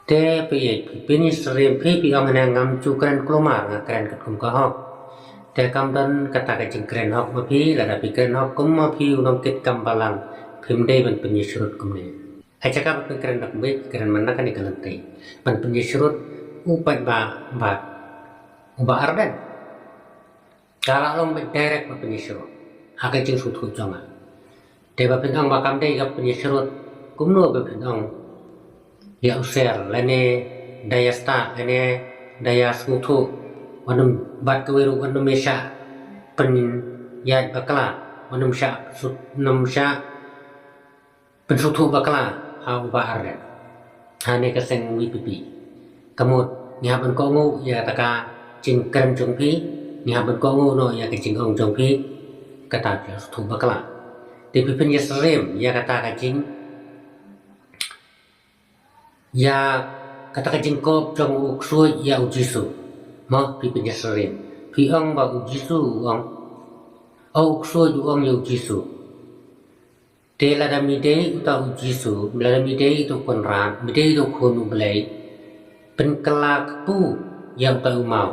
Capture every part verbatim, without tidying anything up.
Te phi ïa phi pynïasyriem phi phi ong ne ngam ju kren kulmar, nga kren katkum ka hok. Te kam don kata ka jingkren hok ma phi, lada phi kren hok kum ma phi u nongkit kam balang, phim dei ban pynïasyrut kumne. Ha jaka ban pynkren da kumne, kren man la kane ka lynti. Ban pynïasyrut u paidbah bad u Bah Ardent. Ka la long beit direct ban pynïasyrut ha ka jingsngewthuh jong nga. Te ba phin ong ba kam dei ka pynïasyrut, kumno ba phin ong ïa u Sir lane da ïa stad lane da ïa sngewthuh, wat nym, bad kawei ruh wat nym ïa shah pynïaid bakla, wat nym shah sut, nym shah pynsngewthuh bakla ha u Bah Ardent, ha ne ka seng VPP. Ka mut ngi hap ban kohnguh ïa kata ka jingkren jong phi, ngi hap ban kohnguh noh ïa ka jingong jong phi, kata ka sngewthuh bakla. Te phi pynïasyriem ïa kata ka jing, ïa kata ka jingkop jong u ksuid ïa u Jisu. Mo, phi pynïasyriem. Phi ong ba u Jisu u ong, o, u ksuid u ong ïa u Jisu. Te lada me dei uta u Jisu, lada me dei uta u Kynrad, me dei uta u Khun u Blei, pynkylla kpu ïa uta u maw.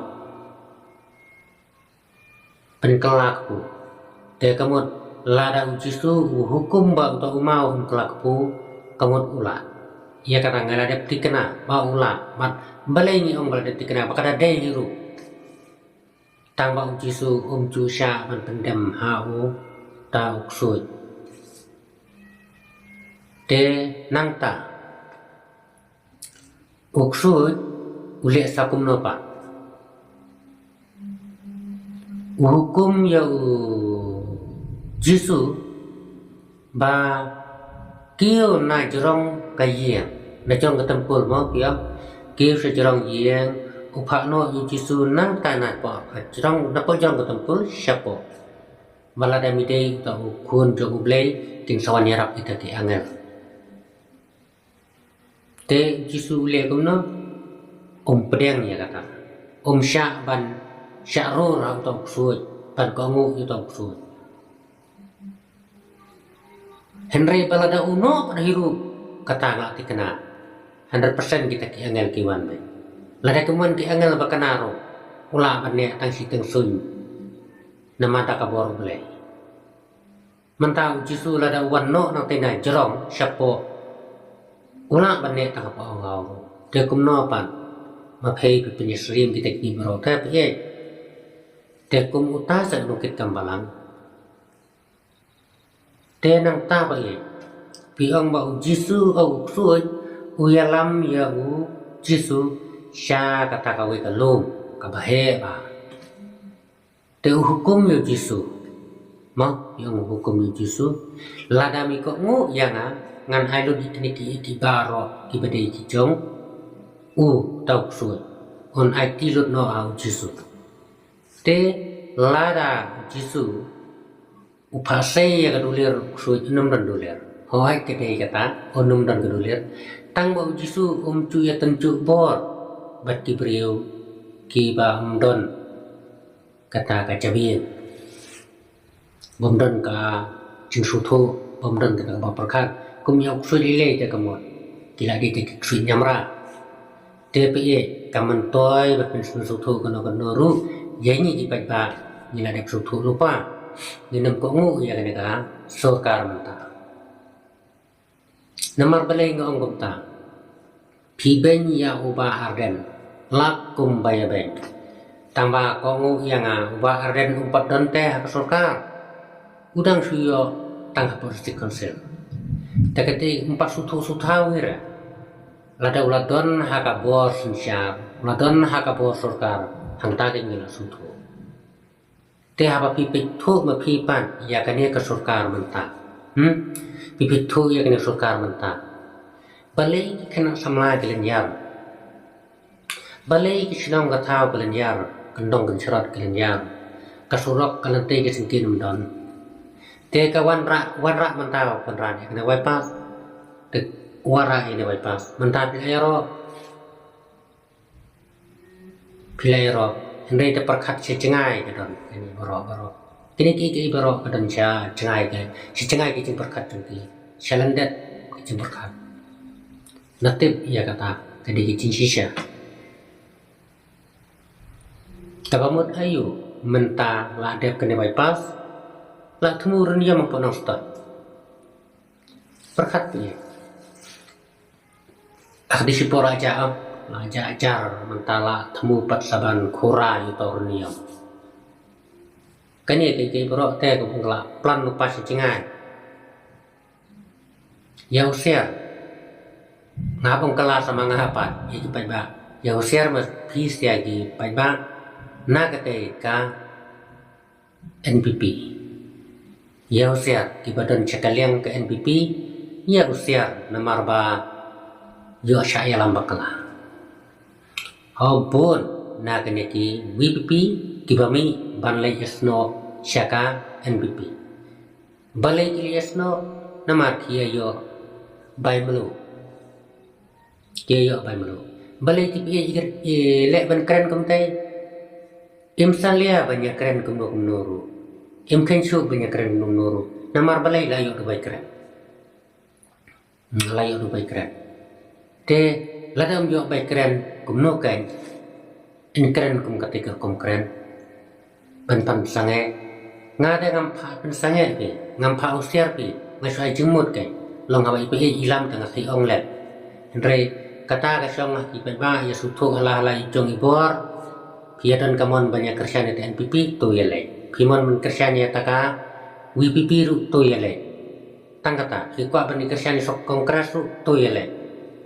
Pynkylla kpu. Te ka mut lada u Jisu u hukum ba uta u maw un kylla kpu, ka mut u lah. Ïa kata nga la dep thikna ba u lah, bad balei ngi ong ba la dep thikna, ba ka da dei hi ruh. Tang ba u Jisu um ju shah ban pyndem ha uta u ksuid. Te nangta u ksuid u leh sa kumno pat? U hukum ïa u Jisu ba kiew na jrong ka ïing, na jrong ka templ mo, kiew, kiew sha jrong ïing, u phah noh ïa u Jisu nangta na poh, jrong, na poh jrong ka templ shapoh. Ba lada me dei uta u Khun jong u Blei, kin sa wan ïarap kita ki angel. Te u Jisu u leh kumno? Um pdiang ïa kata. Um shah ban shah rur ha uta u ksuid, ban kohnguh ïa uta u ksuid. Hynrei ba lada u noh pat hi ruh, kata nga la thikna, hundred percent kita ki angel ki wan beit. Lada kim wan ki angel ba kane ruh, u lah ban neh tang shi tang suiñ namar da ka bor U Blei. Mynta u Jisu lada u wan noh nangta na jrong shapoh, u lah ban neh tang hapoh ong ong. Te kumno pat ma phi, phi pynïasyriem kita ki briew, te phi ïeit. Te kum uta sa u nongkit kam balang. Te nangta phi ïeit, phi ong ba u Jisu, o, u ksuid u ïalam ïa u Jisu sha kata kawei ka lum kaba heh bha. Te u hukum ïa u Jisu. Ma, phi ong u hukum ïa u Jisu. Lada me kohnguh ïa nga, ngan ai lut ïa kine ki ïing ki baroh kiba dei ki jong uta u ksuid. Un aiti lut noh ha u Jisu. Te lada u Jisu u phah sei ïa ka dulir u ksuid, un ym don dulir. Hooid ka dei kata, un ym don ka dulir. Tang ba u Jisu um ju ïatynjuh bor bad ki briew kiba ym don kata ka jabieng. Bym don ka jingsngewthuh, bym don kata kaba pyrkhat. Kum ïa u ksuid lei lei te ka mut ki la dei te ki ksuid ñiamra. Te phi ïeit, kam myntoi ba phin sngewthuh kano kano ruh ïa ngi ki paidbah, ngi la dep sngewthuh lypa. Ngin ym kohnguh ïa kane ka sorkar mynta. Namar balei nga ong kumta? Phi beiñ ïa u Bah Ardent lak kumba ïa beiñ. Tang ba kohnguh ïa nga, u Bah Ardent um pat don te ha ka sorkar. U dang shu ïoh tang hapoh District Council. Te kata um pat sngewthuh sngewthaw hi re. Lada u la don ha ka bor synshar, u la don ha ka bor sorkar, hangta keiñ ngi la sngewthuh. Te haba phi peit thuh ma phi pat ïa kane ka sorkar mynta. Hmm? Phi peit thuh ïa kane ka sorkar mynta. Balei ki khynnah samla ki lynñiar? Balei ki shnong ka thaw ki lynñiar, kyndong kynshrot ki lynñiar? Ka surok ka lynti ka jingkiew ym don. Te ka wanrah, wanrah mynta, wanrah ïa kane bypass. Te wanrah ïa kane bypass. Mynta phi la ïaroh. Phi la ïaroh, hynrei te pyrkhat sha jngai ka don, kine baroh baroh. Kine kiei kiei baroh ka don sha jngai ka, sha jngai ka jingpyrkhat jong ki. Sha lyndet ka jingpyrkhat. Nga tip ïa kata. Ka dei ka jingshisha. Kaba mut aïu mynta la dep kane bypass, la thmu u rynïeng hapoh Nongstoiñ. Pyrkhat phi. Ah, dei shipor la jah, la jah jar mynta la thmu pat sa ban khura ïa uto u rynïeng. Kane ka, ka baroh te ka bun ka la plan u pass jngai. Ïa u siar. Nga bun ka la sa ma nga pat ïa ki paidbah. Ïa u siar ma phi sia ki paidbah. Na kata ka N P P. Ïa u siar kiba don sha ka liang ka N P P. Ïa u siar namar ba ïoh shah ïalam bakla. Hau bun na kane ki V P P kiba mih ban leit ïasnoh sha ka N P P. Balei ki leit ïasnoh? Namar ki ïa ïoh bai mluh. Ki ïa ïoh bai mluh. Balei ki phi ïa leh ban kren kumtai? Im salia ban ïa kren kumno kumno ruh. Im khein shuh ban ïa kren kumno kumno ruh. Namar balei la ïoh da bai kren. Hmm, la ïoh da bai kren. Te lada ym ïoh bai kren kumno kan? In kren kum kata ka rukom kren. Ban pan sangeh. Nga te ngam phah pan sangeh phi, ngam phah u siar phi, nga shu ai jingmut kai. Long haba i phi ïalam te nga sa ong leh. Hynrei kata ka shong ha ki paidbah ïa shu thuh hala hala i jong i bor. Phi ïa don ka mon ban ïa kyrshan ïa ka N P P, to ïa leh. Phi mon ban kyrshan ïa ka V P P ruh, to ïa leh. Tang kata, phi kwah ban ïa kyrshan ïa shuh Congress ruh, to ïa leh.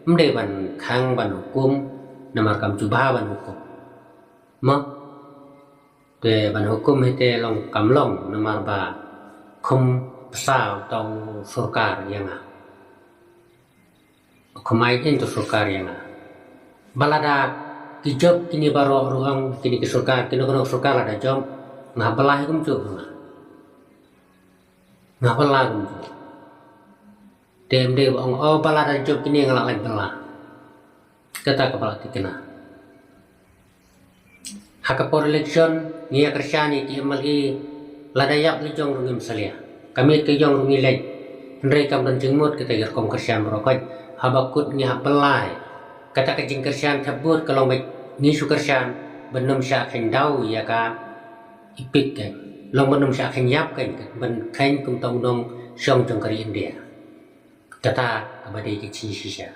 Ym dei ban khang ban hukum, namar kam jubab ban hukum. Mo? Te ban hukum hi te long kam long namar ba khum psa uto u sorkar ïa nga. Khum ai ïa uto u sorkar ïa nga. Ba lada ki jop kine baroh ruh ong kine ki sorkar, kino kino sorkar lada jop, nga bylla hi kumjuh nga. Nga bylla kumjuh. Te ym dei ba ong, oh, ba lada jop kine nga lah leit bylla. Kata kaba la thikna. Ha ka por election ngi ïa kyrshan ïa ki M L A, lada ïap la jong ruh ngim salia. Ka miet ka jong ruh ngi leit. Hynrei kam don jingmut kata ka rukom kyrshan baroh khoit. Haba kut ngi hap bylla. Kata ka jingkyrshan thep vote ka long ba ngi shu kyrshan ban ym shah kheiñ daw ïa ka EPIC kan. Long ban ym shah kheiñ ïap kan, ban kheiñ kum uta u nongshong jong ka ri India. Kata kaba dei ka jingshisha.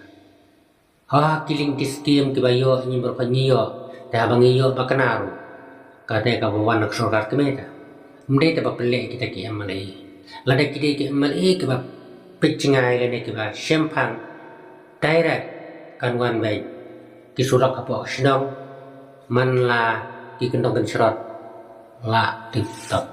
Ha ki liang ki skim kiba ïoh ngi baroh ngi ïoh. Te haba ngi ïoh ba kane ruh, kata kaba wan na ka sorkar kmie ta. Ym dei te ba pynleh kita ki M L A. Lada ki dei ki M L A kiba peit jngai lane kiba shemphang, direct kan wan beit. Ki surok hapoh shnong man la ki kyndong kynshrot la tip top.